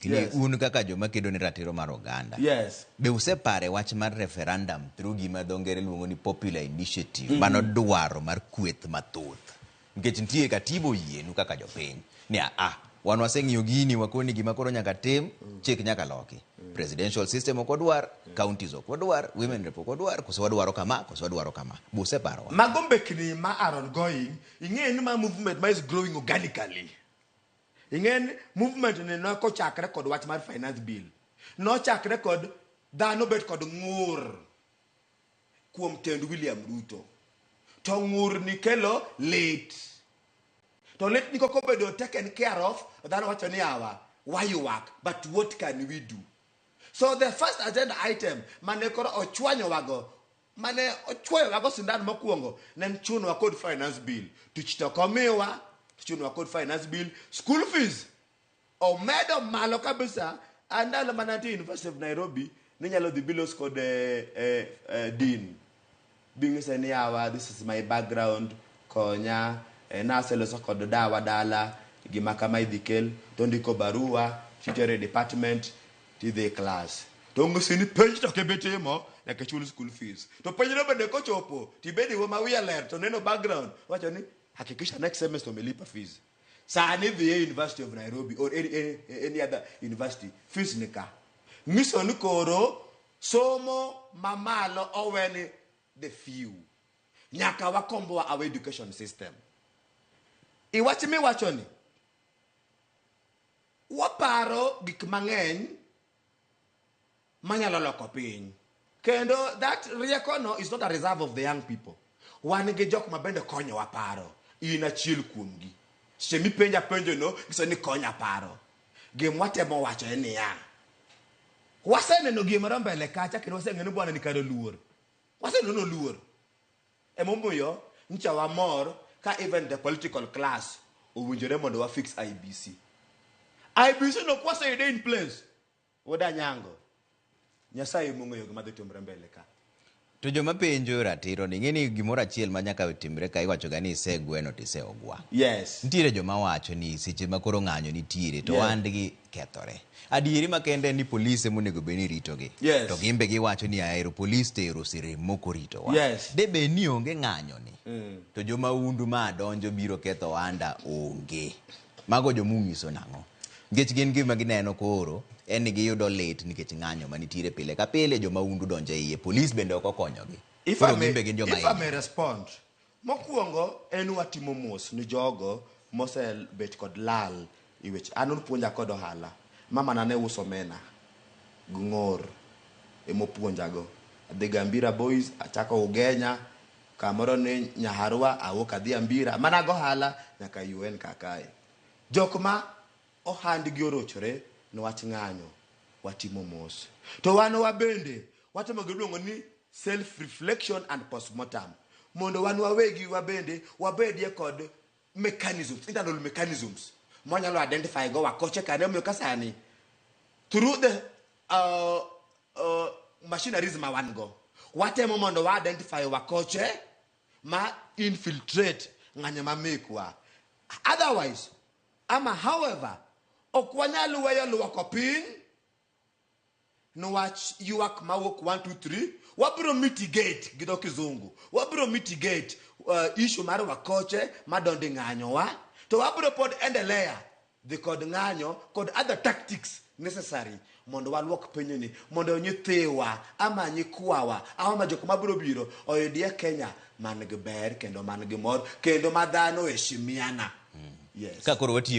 Ni Yes. un kaka joma kedo ne ratiro mar oganda, be usepare wach mar referendum through gima dho ngere luongo ni popular initiative? Mano dwaro mar kweth mathoth, nikech nitie katiba oyienu kaka jopiny ni a wan waseng'iyo gini, wakoni gima koro nyaka tim, chik nyaka loki, presidential system ok wadwar, counties ok wadwar, women rep ok wadwar, koso wadwaro kama, koso wadwaro kama. Be useparo wach? Mago mbekni ma are ongoing. Ing'e ni ma movement ma is growing organically. Ing'e ni movement ni nokochakre kod wach mar Finance Bill. Nochakre kod dhano bet kod ng'ur kuom tend William Ruto. To ng'ur ni kelo lit. To lit ni kok obedo taken care of, dhano wacho ni awa, waywak, but what can we do? So the first agenda item mane koro ochwanyowago, mane ochwoyowago sindan mokwongo, ne en chunowa kod Finance Bill. Tich to ok omiwa, to chunowa kod Finance Bill. School fees omedo malo kabisa. An ndalo mane antie University of Nairobi, ninyalo dhi bilos kod dean. Bing'ise ni yawa, this is my background, konya, naseloso kod dawa dala, gima kama idhi kel, to ndiko barua, titere department, tidhi e class. To ng'isi ni penj to ok ibi timo, nyaka ichul school fees. To penjno bende kochopo, tibed iwe ma wiye ler, to neno background, wacho ni hakikisha next semester umelipa fees. Sani dhi e University of Nairobi or any other university, fees ni ka. Ng'iso ni koro somo mamalo oweni the few. Nyaka wakomboa our education system. Iwach miwacho ni, waparo gik mang'eny manyalo loko piny. Kendo that rieko no is not a reserve of the young people. Wan gi jok ma bende konyowa paro. In achiel kuomgi. Seche mipenja penjo no, nyiso ni konya paro. Gima watemo wacho en niya, waseneno gimoro mbele kacha kendo waseng'eyo ni bwana ni kare luor. Waseneno ni oluor. Emomiyo ncha wamor ka even the political class owinjore mondo wa fix IEBC. IEBC no kwaseyude in place, wuod Anyango, Nyasaye mong'eyo gima dhi timore mbele ka. To joma penjo ratiro ni, ing'e ni gimoro achiel ma nyaka timre ka iwacho ga ni isegweno to iseogwang'. Nitiere joma wacho ni seche ma koro ng'anyo nitiere to ohandgi kethore. Adieri makende en ni polis ema onego bed ni ritogi. To gin be giwacho ni ahero polis to ero oserem mok oritowa. De bed ni onge ng'anyo ni, to joma undu ma donjo biro ketho ohanda onge. Mago joma unyiso nang'o? Nikech gin gima gineno koro en ni giyudo lit nikech ng'anyo manitiere pile ka pile, joma undu donjo e iye, polis bende ok okonyogi. If Koro I may, gin be gin joma if I hinyore. may respond, mokwongo en watimo mos ni jogo mosebet kod lal i weche. An nopuonja kod ohala. Mama na ne uso omena gi ng'or emopuonjago. Adhi Gambira Boys, achako Ugenya, kamoro ni Nyaharwa, awuok adhi Ambira, mana go ohala nyaka UN kakae. Jok ma ohandgi orochore niwach ng'anyo, watimo mos. To wan wabende watimo giluongo ni self reflection and postmortem, mondo wan wawegi wabende wabedie kod mechanisms, internal mechanisms mwanyalo identify go wakoche kane omiyo ka sani through the machineries ma wan go watemo mondo wa identify wakoche ma infiltrate ng'anyo ma mekwa. Otherwise ama however, ok wanyal weyo luoko piny niwach ywak mawuok 1 2 3. Wabiro mitigate gi dho kizungu, wabiro mitigate issue mar wakoche madonjo e ng'anyowa, to wabiro pod endelea dhi kod ng'anyo kod other tactics necessary mondo waluok pinyni, mondo nyithiwa ama nyikwawa ama jok mabiro biro oyudie Kenya man gi ber kendo man gi mor kendo ma dhano heshimiana. Yes. Ka koro watieko.